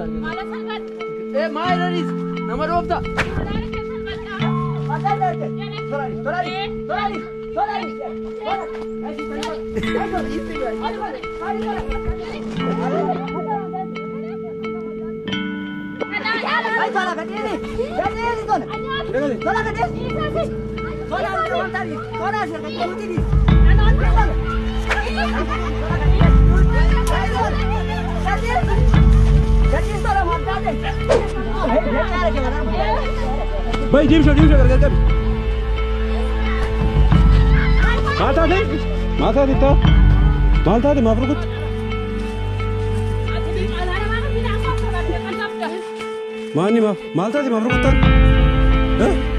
Eh, maal nama dhoofta. Bayi deemsoo deemsoo gargar qabi. Maal taate? Maal taate taa? Maal taate maaf rukutte? Maanni maaf? Maal taate maaf rukuttaan? Eh?